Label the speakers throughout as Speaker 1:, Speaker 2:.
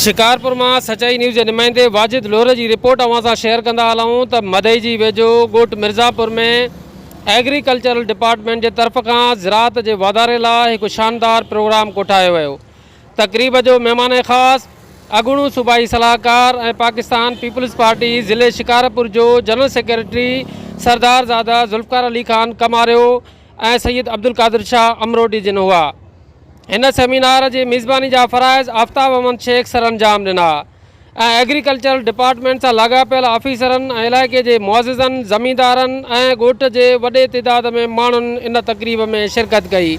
Speaker 1: شڪارپور مان سچائي نيوز جي نمائندي واجد لوهر جي رپورٽ اوهان سان شيئر ڪندا هلون ته مدئي جي ويجهو ڳوٺ مرزاپور ۾ ايگريڪلچرل ڊپارٽمينٽ جي طرف کان زراعت جي واڌاري لاء هڪ شاندار پروگرام ڪوٺايو ويو. تقريب جو مهمان خاص اڳوڻو صوبائي صلاحڪار ۽ پاڪستان پيپلز پارٽي ضلعي شڪارپور جو جنرل سيڪريٽري سردار زاده ذوالفقار علي خان ڪماريو ۽ سيد عبدالقادر شاهه امروٽي جن هئا. هن سيمينار جي ميزباني جا فرائض آفتاب احمد شيخ سرانجام ڏنا ۽ ايگريڪلچرل ڊپارٽمينٽ سان لاڳاپيل آفيسرن ۽ علائقي جي معززن، زميندارن ۽ ڳوٺ جي وڏي تعداد ۾ ماڻهن ان تقريب ۾ شرڪت ڪئي.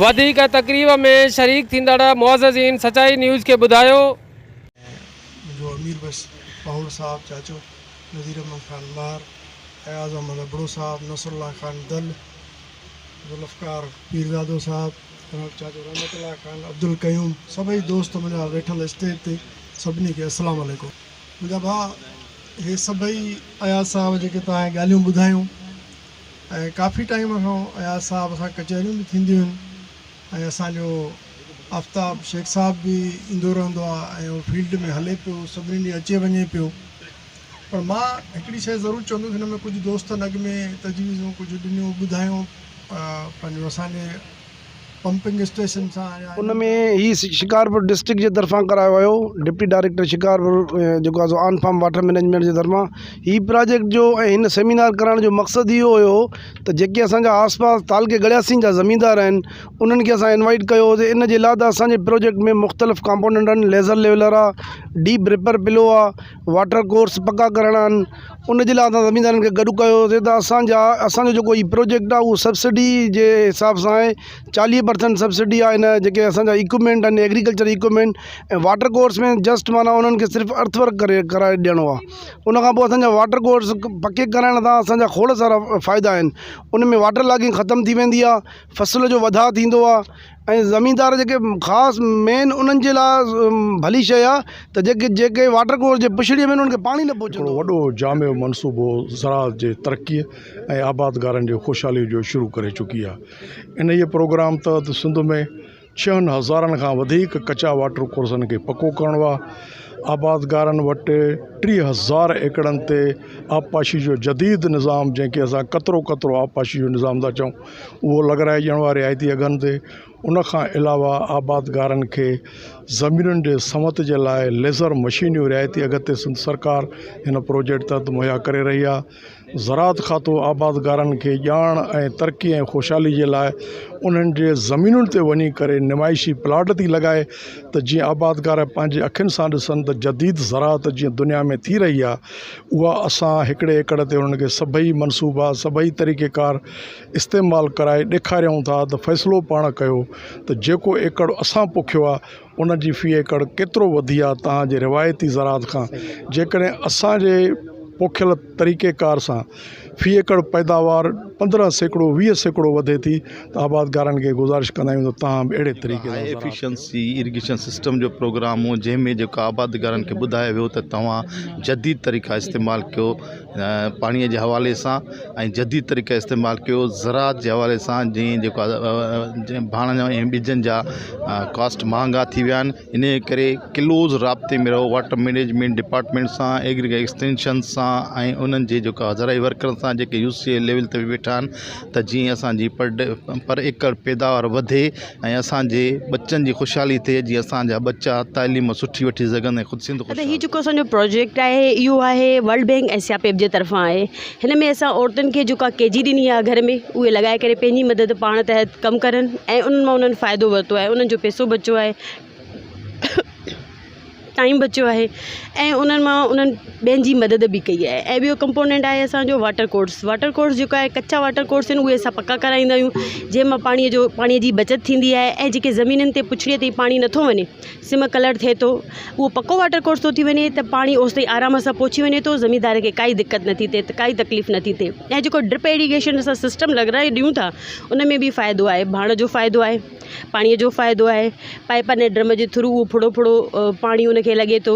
Speaker 1: وڌيڪ تقريب ۾ شريڪ ٿيندڙ معززين سچائي نيوز کي ٻڌايو.
Speaker 2: منهنجو امير بخش پنهور صاحب، چاچو نذير احمد خان مهر، اياز احمد ابڙو صاحب، نصرالله خان دل، ذوالفقار پيرزادو صاحب، چاچو رحمت الله خان، عبدالقيوم، سڀئي دوست منهنجا ويٺل اسٽيج تي سڀني کي السلام عليڪم. منهنجا ڀاء هي سڀئي اياز صاحب جيڪي توهان کي ڳالهيون ٻڌايون ۽ ڪافي ٽائيم کان اياز صاحب سان ڪچهريون به ٿينديون آهن ۽ اسان جو آفتاب شيخ صاحب به ايندو رهندو آهي ۽ هو فيلڊ ۾ هلي پيو سڀني ڏي اچي وڃي پيو پر مان هڪڙي شيء ضرور چوندس هن ۾ ڪجهه دوستن اڳ ۾ تجويزون ڪجهه ڏنيون ٻڌايون پنهنجو اسان جي پمپنگ اسٽيشن سان يا
Speaker 3: ان ۾ هي شڪارپور ڊسٽرڪٽ جي طرفان ڪرايو ويو ڊپٽي ڊائريڪٽر شڪارپور جيڪو آهي سو آن فارم واٽر مئنيجمينٽ جي طرفان هي پراجيڪٽ جو ۽ هن سيمينار ڪرائڻ جو مقصد اهو هيو ته جيڪي اسان جا آس پاس تعلقي ڳڙهياسين جا زميندار آهن انهن کي اسان انوائيٽ ڪيو هو ان جي لاء ته اسان جي پروجيڪٽ ۾ مختلف ڪامپوننٽ آهن ليزر ليولر آهي ڊيپ رپر پلو آهي واٽر ڪورس پڪا ڪرڻا آهن ان جي لاء اسان زميندارن کي گڏ ڪيوسي ته اسان جا اسان جو جيڪو هي پروجيڪٽ آهي اهو سبسڊي جي حساب سان آهي 40 پرسنٽ سبسڊي آهي هن جيڪي اسان جا اڪوپمينٽ آهن agriculture equipment ۽ water course ۾ just معنيٰ انهن کي صرف ارٿ ورڪ ڪري ڪرائي ڏيڻو آهي ان کان پوء اسان جا واٽر ڪورس پڪي ڪرائڻ سان اسان جا کوڙ سارا فائدا آهن ان ۾ واٽر لاگنگ ختم ٿي ويندي آهي فصل جو وڌاء ٿيندو آهي ۽ زميندار جيڪي خاص مين انهن جي لاء ڀلي شيء آهي ته جيڪي جيڪي واٽر ڪورس جي پڇڙيء ۾ انهن کي پاڻي نه پهچندو
Speaker 4: هڪڙو وڏو جامع منصوبو زراعت جي ترقيء ۽ آبادگارن جي خوشحاليء جو شروع ڪري چڪي آهي. انهيء پروگرام تحت سنڌ ۾ ڇهن هزارن کان وڌيڪ ڪچا واٽر ڪورسن کي پڪو ڪرڻو آهي. آبادگارن وٽ 30,000 ايڪڙن تي آبپاشي جو جديد نظام جنهن کي اسان قطرو قطرو آبپاشي جو نظام ٿا چئون اهو لڳرائي ڏيڻو آهي رعايتي اگهن تي ان کان علاوه آبادگارن کي زمينن جي سنوت جي لاء ليزر مشينيون رعايتي اگهه تي سنڌ سرڪار هن پروجيڪٽ تحت مهيا ڪري رهي آهي زراعت کاتو آبادگارن کي ڄاڻ ۽ ترقي ۽ خوشحالي جي لاء انهن جي زمينن تي وڃي ڪري نمائشي پلاٽ ٿي لڳائي ته جيئن آبادگار پنهنجي اکين سان ڏسن ته جديد زراعت جيئن دنيا ۾ ٿي رهي آهي اها اسان هڪڙي ايڪڙ تي انهن کي سڀئي منصوبا سڀئي طريقيڪار استعمال ڪرائي ڏيکاريون ٿا ته فيصلو پاڻ ڪيو ته جيڪو ايڪڙ اسان پوکيو آهي ان جي في ايڪڙ ڪيترو وڌي آهي توهان جي روايتي زراعت کان جيڪڏهن اسان جي پوکيل طريقيڪار سان في ايڪڙ پيداوار 15% 20% وڌي ٿي ته آبادگارن کي گذارش ڪندا آهيون ته توهان به اهڙي طريقي سان
Speaker 5: هاء
Speaker 4: زراعت ڪيو.
Speaker 5: ايفيشنسي اريگيشن سسٽم جو پروگرام هو جنهن ۾ جيڪو آبادگارن کي ٻڌايو ويو ته توهان جديد طريقا استعمال ڪيو پاڻي جي حوالي سان ۽ جديد طريقا استعمال ڪيو زراعت جي حوالي سان جيئن جيڪو آهي ڀاڻن ۽ ٻجن جا ڪاسٽ مهانگا ٿي ويا آهن انهيء ڪري ڪلوز رابطي ۾ رهو واٽر مئنيجمينٽ ڊپارٽمينٽ سان ايگري ايڪسٽينشن سان ۽ انهن جي جيڪا زرعي ورڪرن سان جيڪي يو سي اي ليول تي به ويٺا آهن ته جيئن اسانجي پر ڊي پر ايڪڙ پيداوار وڌي ۽ اسانجي ٻچن جي خوشحالي ٿئي جيئن اسانجا ٻچا تعليم سٺي وٺي سگهن ۽ خود سنڌ
Speaker 6: ادا هي
Speaker 5: خوشحال
Speaker 6: جيڪو اسان جو پروجيڪٽ آهي اهو آهي ورلڊ بينڪ ۽ سياپيپ جي طرفان آهي هن ۾ اسان عورتن کي جيڪا ڪي جي ڏني آهي گهر ۾ اهي لڳائي ڪري پنهنجي مدد پاڻ تحت ڪم ڪرن ۽ انهن مان انهن فائدو ورتو آهي انهن جو پئسو بچيو آهي ٽائيم بچيو آهي ۽ انهن مان انهن ٻين جي مدد به ڪئي آهي ۽ ٻيو ڪمپونينٽ آهي اسانجو واٽر ڪورس واٽر ڪورس جيڪو آهي ڪچا واٽر ڪورس آهن اهي اسان پڪا ڪرائيندا آهيون جنهن مان پاڻيء جو پاڻيء جي بچت ٿيندي آهي ۽ جيڪي زمينن تي پڇڙيء تائين پاڻي نٿو وڃي سم ڪلر ٿئي ٿو اهو پڪو واٽر ڪورس ٿو ٿي وڃي ته پاڻي اوستائين آرام سان پهچي وڃي ٿو زميندار کي ڪائي دقت نٿي ٿئي ڪائي تڪليف نٿي ٿئي ۽ جيڪو ڊرپ ايريگيشن اسان سسٽم لڳرائي ڏيون ٿا ان ۾ به فائدو آهي ڀاڻ جو فائدو آهي پاڻيء جو فائدو آهي پائپن ۽ ڊرم جي ٿرو اهو ڦڙو ڦڙو پاڻي ان کي لڳي ٿو.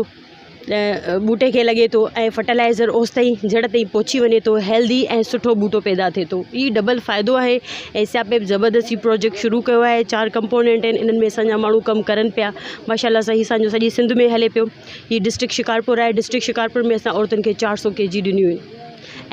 Speaker 6: ٻوٽي کي لڳي ٿو ۽ فرٽيلائزر اوستائين جڙ تائين پهچي وڃي ٿو هيلدي ۽ سٺو ٻوٽو پيدا ٿئي ٿو هي ڊبل فائدو آهي ۽ سياپي به زبردست هي پروجيڪٽ شروع ڪيو آهي چار ڪمپونينٽ آهن انهن ۾ اسان جا ماڻهو ڪم ڪرن پيا ماشاء الله سان هي اسان جو سڄي سنڌ ۾ هلي پيو هي ڊسٽرڪٽ شڪارپور آهي ڊسٽرڪٽ شڪارپور ۾ اسان عورتن کي چار سو ڪي جي ڏنيون آهن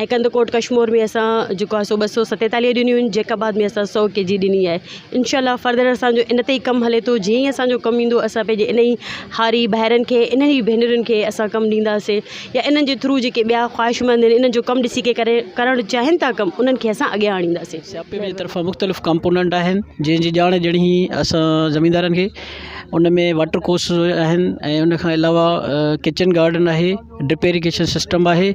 Speaker 6: ۽ ڪنڌڪوٽ ڪشمور ۾ اسان جيڪو آهي سو 247 ڏنيون آهن جيڪب آباد ۾ اسان سو ڪي جي ڏني آهي انشاء الله فردر اسانجو ان تي ئي ڪم هلي ٿو جيئن ئي اسانجو ڪم ايندو اسان پنهنجي ان ئي هاري ڀائرن کي انهن ئي ڀينرن کي اسان ڪم ڏينداسين يا انهن جي ٿرو جيڪي ٻيا خواهشمند آهن انهن جو ڪم ڏسي ڪري ڪرڻ چاهين ٿا ڪم انهن کي اسان اڳيان آڻينداسين.
Speaker 7: سي آء پي جي طرفان مختلف ڪمپوننٽ آهن جنهن جي ڄاڻ ڏيڻي هئي اسان زميندارن کي ان ۾ واٽر ڪورس آهن ۽ ان کان علاوه ڪچن گارڊن آهي ڊرپ ايريگيشن سسٽم آهي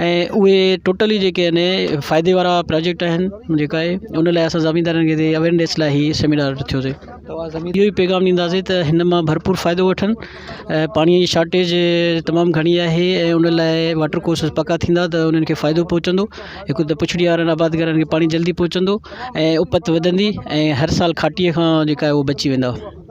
Speaker 7: ۽ اهي ٽوٽلي جيڪي آهن فائدي وارا پراجيڪٽ آهن جيڪا آهي ان لاء اسان زميندارن کي اويئرنيس لاء هي سيمينار ٿيوسي اهو ئي پيغام ڏينداسين ته هن مان ڀرپور فائدو وٺن ۽ پاڻي جي شارٽيج تمام گهڻي آهي ۽ ان لاء واٽر ڪورسز پڪا ٿيندا ته انهن کي فائدو پهچندو هڪ ته پڇڙي وارن آبادگارن کي پاڻي جلدي پهچندو ۽ اپت وڌندي ۽ هر سال کاٽيء کان جيڪا آهي اهو بچي ويندا.